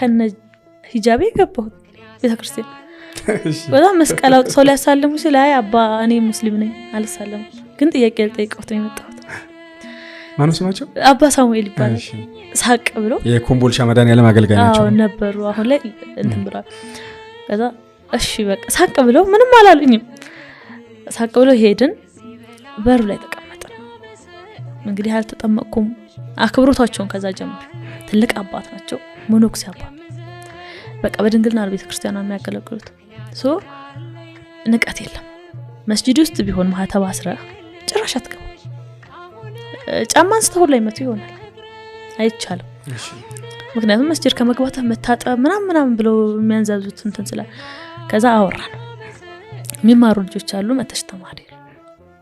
ከነ ሂጃቤ ገባሁት ቤተክርስቲያን። በጣም መስቀል አውጥተው ሊያሳልሙ ሲል አይ አባ እኔ ሙስሊም ነኝ አልሳለምም፣ ግን ጥያቄ ልጠይቀውት ነው የመጣሁት። ማነው ስማቸው? አባ ሳሙኤል ይባላል። ሳቅ ብሎ የኮምቦልቻ መድኃኔዓለም አገልጋይ ናቸው ነበሩ። አሁን ላይ እንትን ብለዋል። ከዛ እሺ በቃ ሳቅ ብለው ምንም አላሉኝም። ሳቅ ብለው ሄድን። በሩ ላይ ተቀመጥን። እንግዲህ አልተጠመቅኩም። አክብሮታቸውን ከዛ ጀምር ትልቅ አባት ናቸው፣ መነኩሴ አባት በቃ በድንግልና ነው ቤተክርስቲያኗ የሚያገለግሉት። So ንቀት የለም። መስጂድ ውስጥ ቢሆን ማህተብ አስረህ ጭራሽ አትገባም። ጫማ አንስተው ሁላ ይመቱ ይሆናል፣ አይቻልም። ምክንያቱም መስጂድ ከመግባትህ መታጠብ ምናምን ምናምን ብለው የሚያንዛዙት እንትን ስላለ። ከዛ አወራን። የሚማሩ ልጆች አሉ፣ መተሽ ተማሪ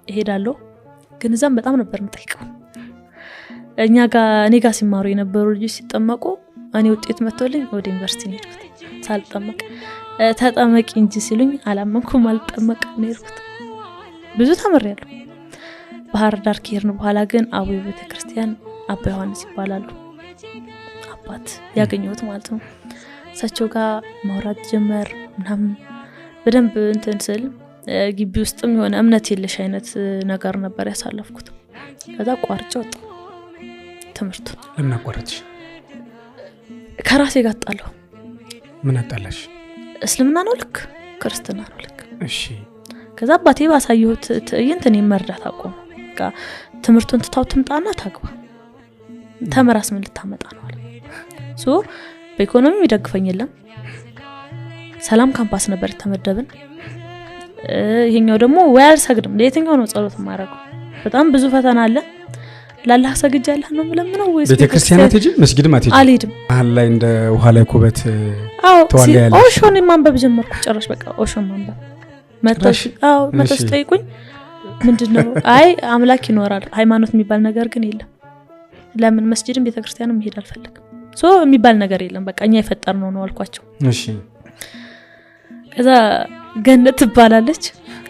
እሄዳለሁ። ግን እዛም በጣም ነበር የምጠይቀው። እኛ ጋ እኔ ጋር ሲማሩ የነበሩ ልጆች ሲጠመቁ እኔ ውጤት መጥቶልኝ ወደ ዩኒቨርሲቲ ነው የሄድኩት ሳልጠመቅ። ተጠመቂ እንጂ ሲሉኝ አላመንኩም፣ አልጠመቅም ነው የሄድኩት። ብዙ ተምሬያለሁ። ባህር ዳር ከሄድን በኋላ ግን አቡየ ቤተክርስቲያን አባ ዮሐንስ ይባላሉ አባት ያገኘሁት ማለት ነው። እሳቸው ጋር ማውራት ጀመር ምናምን በደንብ እንትን ስል ግቢ ውስጥም የሆነ እምነት የለሽ አይነት ነገር ነበር ያሳለፍኩት። ከዛ ቋርጬ ወጣሁ ትምህርቱን። ለምን አቋረጥሽ? ከራሴ ጋር አጣለሁ። ምን አጣላሽ? እስልምና ነው ልክ፣ ክርስትና ነው ልክ። እሺ። ከዛ አባቴ ባሳየሁት ትዕይንት እኔ መርዳት አቆመ። በቃ ትምህርቱን ትታው ትምጣና ታግባ፣ ተምራስ ምን ልታመጣ ነው አለ። So በኢኮኖሚ የሚደግፈኝ የለም። ሰላም ካምፓስ ነበር የተመደብን። ይሄኛው ደግሞ ወይ አልሰግድም፣ ለየትኛው ነው ጸሎት የማደርገው? በጣም ብዙ ፈተና አለ። ላላህ ሰግጄ አላህ ነው የምለምነው ወይስ ቤተክርስቲያን አትሄጂም? መስጊድም አትሄጂም? አልሄድም። መሀል ላይ እንደ ውሃ ላይ ኩበት አዎ። ተዋለያለሽ። ኦሾን ማንበብ ጀመርኩ። ጭራሽ በቃ ኦሾን ማንበብ አዎ፣ መተው ሲጠይቁኝ ምንድነው? አይ አምላክ ይኖራል፣ ሃይማኖት የሚባል ነገር ግን የለም። ለምን መስጂድም ቤተክርስቲያንም መሄድ አልፈልግም። So የሚባል ነገር የለም። በቃ እኛ የፈጠርነው ነው አልኳቸው። እሺ። ከዛ ገነት ትባላለች።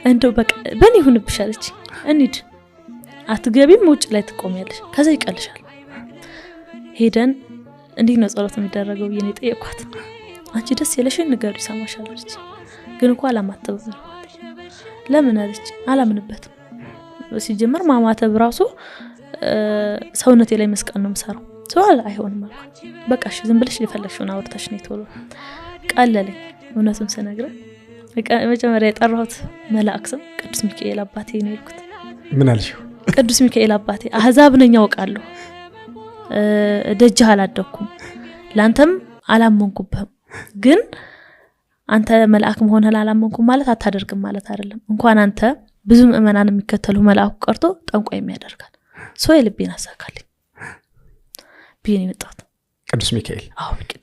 እንደው በቃ በኔ ይሁንብሽ አለች። እንሂድ፣ አትገቢም፣ ውጭ ላይ ትቆሚያለሽ፣ ከዛ ይቀልሻል። ሄደን እንዴት ነው ጸሎት የሚደረገው ብዬ ነው የጠየኳት። አንቺ ደስ የለሽን ንገሩ ይሰማሻል አለች። ግን እኮ አላማተብም አልኳት። ለምን አለች። አላምንበትም። ሲጀመር ማማተብ ራሱ ሰውነቴ ላይ መስቀል ነው የምሰራው። ሰው አይሆንም አልኳት። በቃ እሺ ዝም ብለሽ የፈለግሽውን አውርተሽ ነው ቶሎ ቀለለኝ። እውነቱን ስነግርህ መጀመሪያ የጠራሁት መልአክ ስም ቅዱስ ሚካኤል አባቴ ነው ያልኩት። ምን አልሽው? ቅዱስ ሚካኤል አባቴ አህዛብ ነኝ አውቃለሁ፣ ደጅህ አላደግኩም፣ ለአንተም አላመንኩብህም። ግን አንተ መልአክ መሆንህን አላመንኩም ማለት አታደርግም ማለት አይደለም። እንኳን አንተ ብዙ ምእመናን የሚከተሉ መልአኩ ቀርቶ ጠንቋይም ያደርጋል። So የልቤን አሳካልኝ ብዬ ነው የመጣሁት። ቅዱስ ሚካኤል። አዎ፣ ቅዱስ